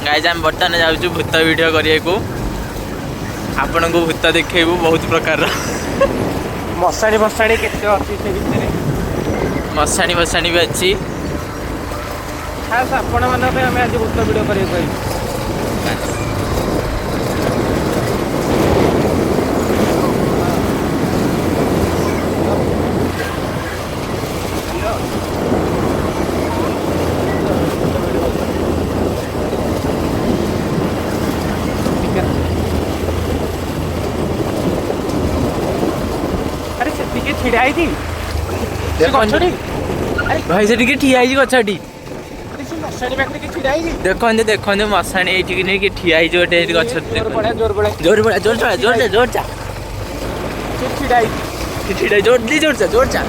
Guys, ଆମେ ବର୍ତ୍ତମାନ ଯାଉଛୁ ଭୂତ ଭିଡ଼ିଓ କରିବାକୁ। ଆପଣଙ୍କୁ ଭୂତ ଦେଖେଇବୁ ବହୁତ ପ୍ରକାରର। ମଶାଣି ଫଶାଣି କେତେ ଅଛି ସେ ଭିତରେ। ମଶାଣି ଫଶାଣି ବି ଅଛି। ଖାସ୍ ଆପଣମାନଙ୍କ ପାଇଁ ଆମେ ଆଜି ଭୂତ ଭିଡ଼ିଓ କରିବାକୁ ଆଇଛୁ। ବାସ୍। ହ୍ୟାଲୋ, ଭୂତ ଭିଡ଼ିଓ ଟିକେ। ଆରେ, ସେ ଟିକେ ଛିଡ଼ା ହେଇଛି ସେ ଦେଖନ୍ତୁ। ଗଛଟି। ଆରେ। ଭାଇ, ସେ ଟିକେ ଠିଆ ହେଇଛି ଗଛଟି। ଆରେ, ସେ ମଶାଣି ପାଖରେ କିଏ ଛିଡ଼ା ହେଇଛି। ଦେଖନ୍ତୁ, ଦେଖନ୍ତୁ, ମଶାଣି ଏଇଠିକି ନେଇକି ଠିଆ ହେଇଛି ଗୋଟେ ଏଇଠି ଗଛ। ଜୋର ପଳା, ଜୋର ପଳା। ଜୋର ପଳା, ଜୋର ଚଳା, ଜୋର ଚା, ଜୋର ଚା। ସେ ଛିଡ଼ା ହେଇଛି। ସେ ଛିଡ଼ା, ଜୋର ଜୋର ଚା, ଜୋର ଚା।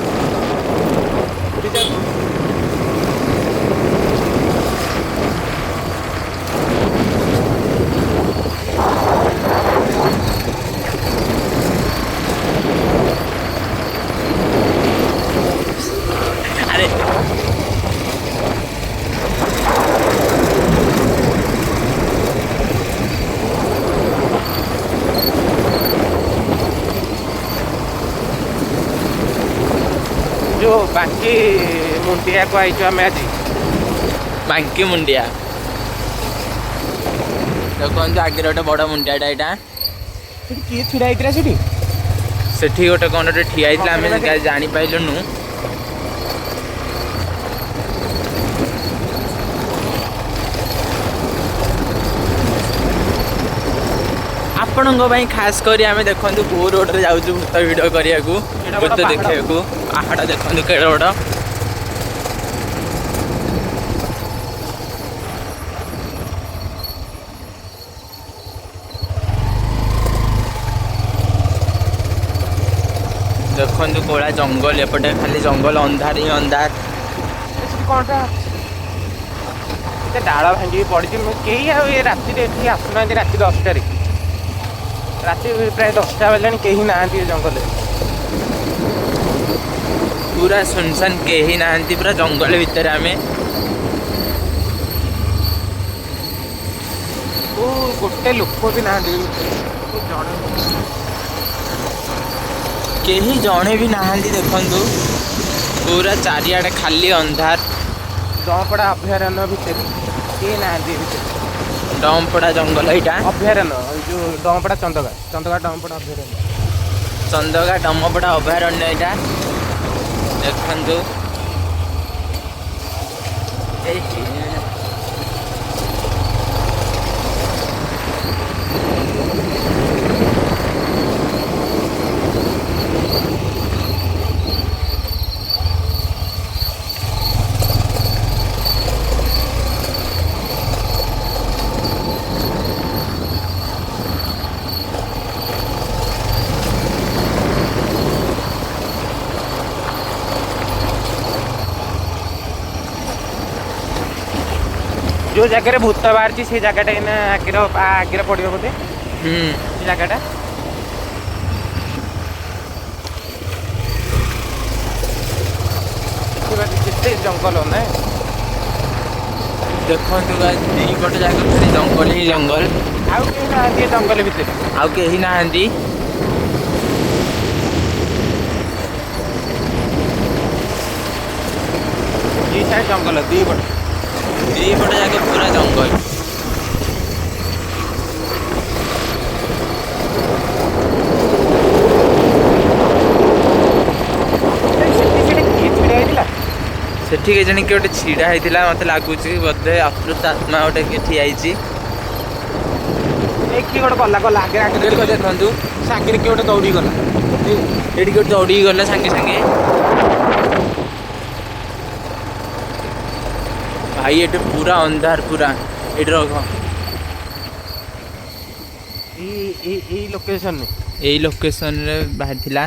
ଦିଟା। ଆରେ। ଯୋଉ ବାଙ୍କି ମୁଣ୍ଡିଆକୁ ଆଇଛୁ ଆମେ ଆଜି। ବାଙ୍କି ମୁଣ୍ଡିଆ ଦେଖନ୍ତୁ, ଆଗରେ ଗୋଟେ ବଡ଼ ମୁଣ୍ଡିଆଟା ଏଇଟା। ସେଠି କିଏ ଛିଡ଼ା ହେଇଥିଲା ସେଠି? ସେଠି ଗୋଟେ କ'ଣ ଗୋଟେ ଠିଆ ହେଇଥିଲା, ଆମେ ମଶାଣି ପାଖରେ? ଜାଣିପାରିଲୁନୁ। ଆପଣଙ୍କ ପାଇଁ ଖାସ କରି ଆମେ ଦେଖନ୍ତୁ କୋଉ ରୋଡରେ ଯାଉଛୁ ଭୂତ ଭିଡ଼ିଓ କରିବାକୁ। ଏଇଟା ବଡ଼ ଭୂତ ପାହାଡ଼। ଦେଖିବାକୁ। ପାହାଡ଼ ଦେଖନ୍ତୁ କେଡ଼େ ବଡ଼। ଦେଖନ୍ତୁ କୋଳା ଜଙ୍ଗଲ, ଏପଟେ ଖାଲି ଜଙ୍ଗଲ, ଅନ୍ଧାର ହିଁ ଅନ୍ଧାର। ସେଠି କ'ଣଟା ଏତେ ଡାଳ ଭାଙ୍ଗିକି ପଡ଼ିଛି? ମୁଁ କେହି ଆଉ ଏ ରାତିରେ ଏଠିକି ଆସୁନାହାନ୍ତି। ରାତି 10ଟାରେ, ରାତି ପ୍ରାୟ 10ଟା ବାଜିଲାଣି, କେହି ନାହାନ୍ତି ଏ ଜଙ୍ଗଲରେ। ପୁରା ସୁନସାନ, କେହି ନାହାନ୍ତି ପୁରା ଜଙ୍ଗଲ ଭିତରେ ଆମେ। କୋଉ ଗୋଟେ ଲୋକ ବି ନାହାନ୍ତି, କୋଉ ଜଣେ। କେହି ଜଣେ ବି ନାହାନ୍ତି। ଦେଖନ୍ତୁ, ପୁରା ଚାରିଆଡ଼େ ଖାଲି ଅନ୍ଧାର। ଡଁପଡ଼ା ଅଭୟାରଣ୍ୟ ଭିତରେ କେହି ନାହାନ୍ତି ଏ ଭିତରେ। ଡମ୍ପଡ଼ା ଜଙ୍ଗଲ ଏଇଟା। ଅଭୟାରଣ୍ୟ, ଏଇ ଯୋଉ ଡଁପଡ଼ା, ଚନ୍ଦକା, ଚନ୍ଦକା ଡଁପଡ଼ା ଅଭୟାରଣ୍ୟ। ଚନ୍ଦକା ଡମପଡ଼ା ଅଭୟାରଣ୍ୟ ଏଇଟା। ଦେଖନ୍ତୁ ଏଇ। ଯୋଉ ଜାଗାରେ ଭୂତ ବାହାରିଛି, ସେଇ ଜାଗାଟା ଏଇନା ଆଗରେ ଆଗରେ ପଡ଼ିବ ବୋଧେ। ସେ ଜାଗାଟା ଦେଖିବା, କେତେ ଜଙ୍ଗଲ ନା। ଦେଖନ୍ତୁ guys, ଦି ପଟ ଯାକ ଖାଲି ଜଙ୍ଗଲ ହିଁ ଜଙ୍ଗଲ। ଆଉ କେହି ନାହାନ୍ତି ଏ ଜଙ୍ଗଲ ଭିତରେ। ଆଉ କେହି ନାହାନ୍ତି। ଦି ସାଇଡ୍ ଜଙ୍ଗଲ, ଦି ପଟ। ଦି ପଟ ଯାକ ପୁରା ଜଙ୍ଗଲ। ସେଠି ସେଠି କିଏ ଛିଡ଼ା ହେଇଥିଲା? ସେଠି କେଜାଣି କିଏ ଗୋଟେ ଛିଡ଼ା ହେଇଥିଲା। ମତେ ଲାଗୁଛି ବୋଧେ ଅତୃପ୍ତ ଆତ୍ମା ଗୋଟେ କିଏ ଠିଆ ହେଇଛି। ଏ କିଏ ଗୋଟେ ଗଲା, ଗଲା ଆଗରେ, ଆଗରେ। ଦେଖ, ଦେଖନ୍ତୁ। ସେ ଆଗରେ କିଏ ଗୋଟେ ଦୌଡ଼ି ଗଲା। ଏଠି କିଏ ଗୋଟେ ଦୌଡ଼ିକି ଗଲା ସାଙ୍ଗେ ସାଙ୍ଗେ। ଭାଇ, ଏଠି ପୁରା ଅନ୍ଧାର ପୁରା। ଏଠି ରଖ। ଏଇ ଏଇ ଏଇ ଲୋକେସନରେ। ଏଇ ଲୋକେସନରେ ବାହାରିଥିଲା।